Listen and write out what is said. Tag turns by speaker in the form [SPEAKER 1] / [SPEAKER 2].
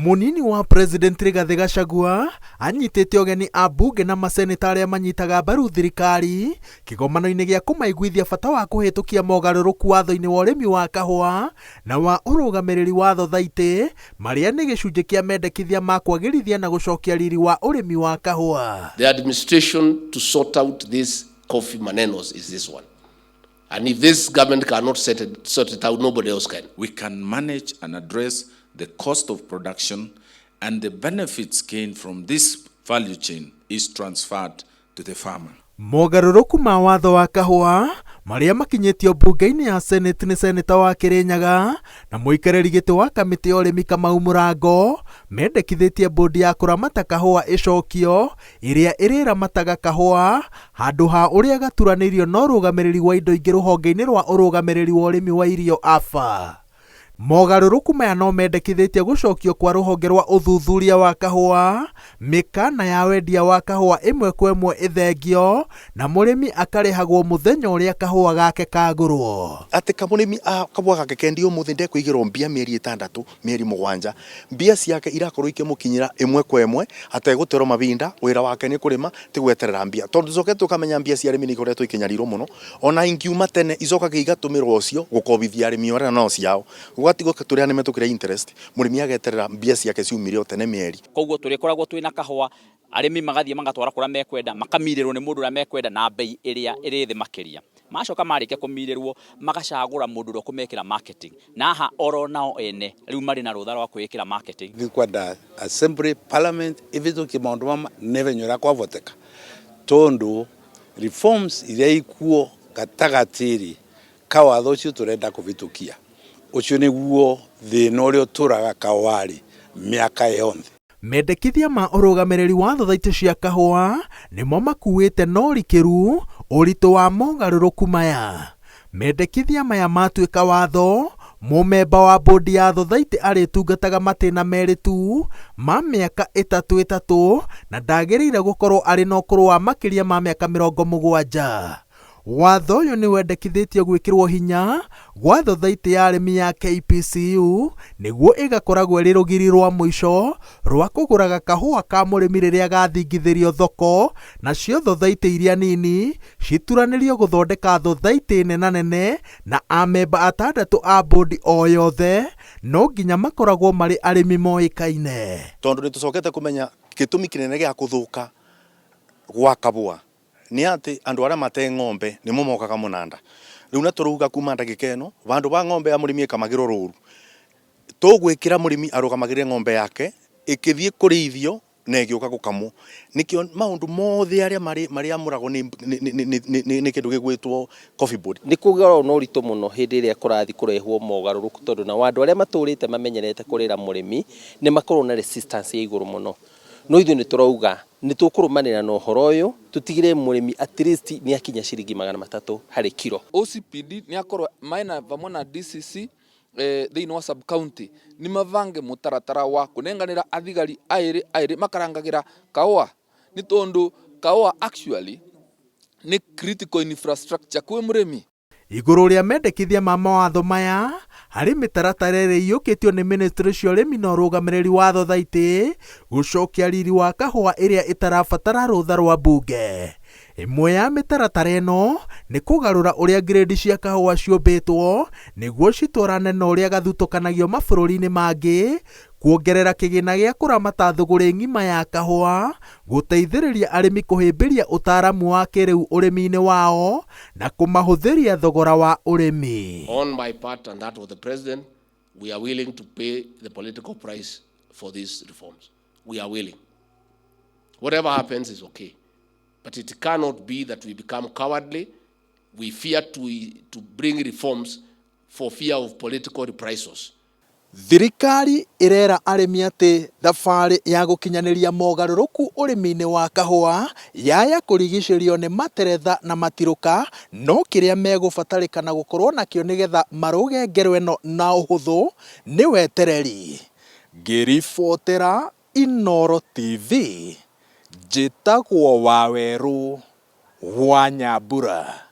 [SPEAKER 1] Mũnini wa President Rigathĩ Gachagua anyitĩte ũgeni ambunge na maseneta arĩa manyitaga mbaru thirikari kĩgomano-inĩ gĩa kũmaiguithia bata wa kũhĩtũkia mogarũrũku watho-inĩ wa ũrĩmi wa kahũa na wa ũrũgamĩrĩri wa thothaitĩ marĩa nĩ gĩcunjĩ kĩa mendekithia ma kwagĩrithia na gũcokia riri wa ũrĩmi wa kahũa.
[SPEAKER 2] The administration to sort out this coffee manenos is this one. And if this government cannot sort it out, nobody else can.
[SPEAKER 3] We can manage and address the cost of production, and the benefits gained from this value chain is transferred to the farmer.
[SPEAKER 1] Mogarũrũku ma watho wa kahũa marĩa makinyĩtio mbunge-inĩ ya Senate nĩ seneta wa Kĩrĩnyaga na mũikarĩri gĩtĩ wa kamĩtĩ ya ũrĩmi Kamau Mũrango mendekithĩtie bodi ya kũramata kahũa ĩcokio ĩrĩa ĩrĩramataga kahũa handũ ha ũrĩa gaturanĩirio na ũrũgamĩrĩri wa indo ingĩ rũhonge-inĩ rwa ũrũgamĩrĩri wa ũrĩmi wa irio AFA. Mogarũrũku maya no mendekithĩtie gũcokio kwa rũhonge rwa ũthuthuria wa kahũa, mĩkana ya wendia wa kahũa ĩmwe kwa ĩmwe ĩthengio na mũrĩmi akarĩhagwo mũthenya ũrĩa kahũa gake kagũrwo.
[SPEAKER 4] Atĩ kamũrĩmi kahũa gake kendio ũmũthĩ ndekũigĩrwo mbia mĩeri ĩtandatũ, mĩeri mũgwanja, mbia ciake irakorwo ikĩmũkinyĩra ĩmwe kwa ĩmwe ategũterwo mahinda. Wĩra wake nĩ kũrĩma, ti gweterera mbia, tondũ tũcoke tũkamenya mbia cia arĩmi nĩ ikoretwo ikĩnyarirwo mũno. Ona ingiuma tene icokaga igatũmĩrwo ũcio gũkobithia arĩmi arĩa no ciao, gũgatigwo tũrĩa nĩme tũkĩrĩa interest, mũrĩmi ageterera mbia ciake ciumire o tene mĩeri.
[SPEAKER 5] Koguo tũrĩkoragwo twĩna kahũa, arĩmi magathiĩ magatwara kũrĩa mekwenda, makamirĩrwo nĩ mũndũ ũrĩa mekwenda na bei ĩrĩa ĩrĩ thĩ makĩria. Macoka marĩkia kũmirĩrwo, magacagũra mũndũ ũrĩa ũkũmekĩra marketing, na haha oro nao ene rĩu marĩ na rũtha rwa kwĩĩkĩra marketing.
[SPEAKER 6] Nikwenda assembly, parliament ivitukie maundu mama nevenye uria kwavoteka, tondu reforms iria ikuo gatagatiri ka watho ucio turenda kuvitukia, ucio niguo thina uria uturaga kawari miaka yonthe.
[SPEAKER 1] Mendekithia ma ũrũgamĩrĩri wa thothaitĩ cia kahũa nĩmo makuĩte na ũrikĩru ũritũ wa mogarũrũku maya. Mendekithia maya matuĩka watho, mũmemba wa bodi ya thothaitĩ arĩtungataga matĩna merĩ tu ma mĩaka ĩtatũ ĩtatũ na ndagĩrĩire gũkorwo arĩ na ũkũrũ wa makĩria ma mĩaka 70. Watho ũyũ nĩ wendekithĩtio gwĩkĩrwo hinya gwa thothaitĩ ya arĩmi ya KPCU nĩguo ĩgakoragwo ĩrĩ rũgiri rwa mũico rwa kũgũraga kahũa ka mũrĩmi rĩrĩa gathingithĩrio thoko, nacio thothaitĩ iria nini cituranĩrio gũthondeka thothaitĩ nenanene, na amemba atandatũ a bodi o yothe no nginya makoragwo marĩ arĩmi moĩkaine.
[SPEAKER 4] Tondũ nĩ tũcokete kũmenya gĩtũmi kĩnene gĩa kũthũka gwa kabũa nĩ atĩ andũ arĩa mate ng'ombe nĩmo mokaga mũnanda. Rĩu na tũrauga kuma ndagĩka ĩno vandũ ba ng'ombe ya mũrĩmi ĩkamagĩrwo rũru, tũgwĩkĩra mũrĩmi arũgamagĩrĩre ng'ombe yake ĩkĩthiĩ kũrĩithio na ĩgĩũka gũkamwo. Nĩkĩo maũndũ mothe arĩa marĩamũragwo nĩ kĩndũ gĩgwĩtwo coffee board.
[SPEAKER 7] Nĩ kũgĩaga na ũritũ mũno hĩndĩ ĩrĩa kũrathiĩ kũrehwo mogarũrũku, tondũ nao andũ arĩa matũrĩte mamenyerete kũrĩra mũrĩmi nĩ makoragwo na resistance ya igũrũ mũno. No ithuĩ nĩ tũrauga nĩ tũkũrũmanĩra na ũhoro ũyũ, tũtigĩrĩre mũrĩmi at least nĩ akinya ciringi 300 harĩ kiro.
[SPEAKER 8] OCPD nĩ akorwo mena vamwe na DCC thĩinĩ wa sub county nĩ mabange mũtaratara wa kũnenganĩra athigari aĩrĩ aĩrĩ makarangagĩra kahũa, nĩ tondũ kahũa actually nĩ critical infrastructure kwĩ mũrĩmi.
[SPEAKER 1] Igũrũ rĩa mendekithia ma mawatho maya harĩ mĩtaratara ĩrĩa ĩiyũkĩtio nĩ ministry cia ũrĩmi na ũrũgamĩrĩri wa thothaitĩ gũcokia riri wa kahũa ĩrĩa ĩtarabatara rũtha rwa mbunge. Ĩmwe ya mĩtaratara ĩno nĩ kũgarũra ũrĩa grade cia kahũa ciũmbĩtwo nĩguo citwarane na ũrĩa gathutũkanagio mabũrũri-inĩ mangĩ, kuongerera kĩgĩna gĩa kũramata thũgũrĩ ng'ima ya kahũa, gũteithĩrĩria arĩmi kũhĩmbĩria ũtaaramu wa kĩrĩu ũrĩmi-inĩ wao na kũmahũthĩria thogora wa ũrĩmi.
[SPEAKER 2] On my part and that of the president, we are willing to pay the political price for these reforms. We are willing. Whatever happens is okay. But it cannot be that we become cowardly. We fear to bring reforms for fear of political reprisals.
[SPEAKER 1] Thirikari ĩrera arĩmi atĩ thabarĩ ya gũkinyanĩria mogarũrũku ũrĩmi-inĩ wa kahũa yaya kũrigicĩrio nĩ materetha na matirũka, no kĩrĩa megũbatarĩkana gũkorwo nakĩo nĩgetha marũge ngero ĩno na ũhũthũ nĩ wetereri. Ngĩribotera Inooro TV, njĩtagwo Wawerũ wa Nyambura.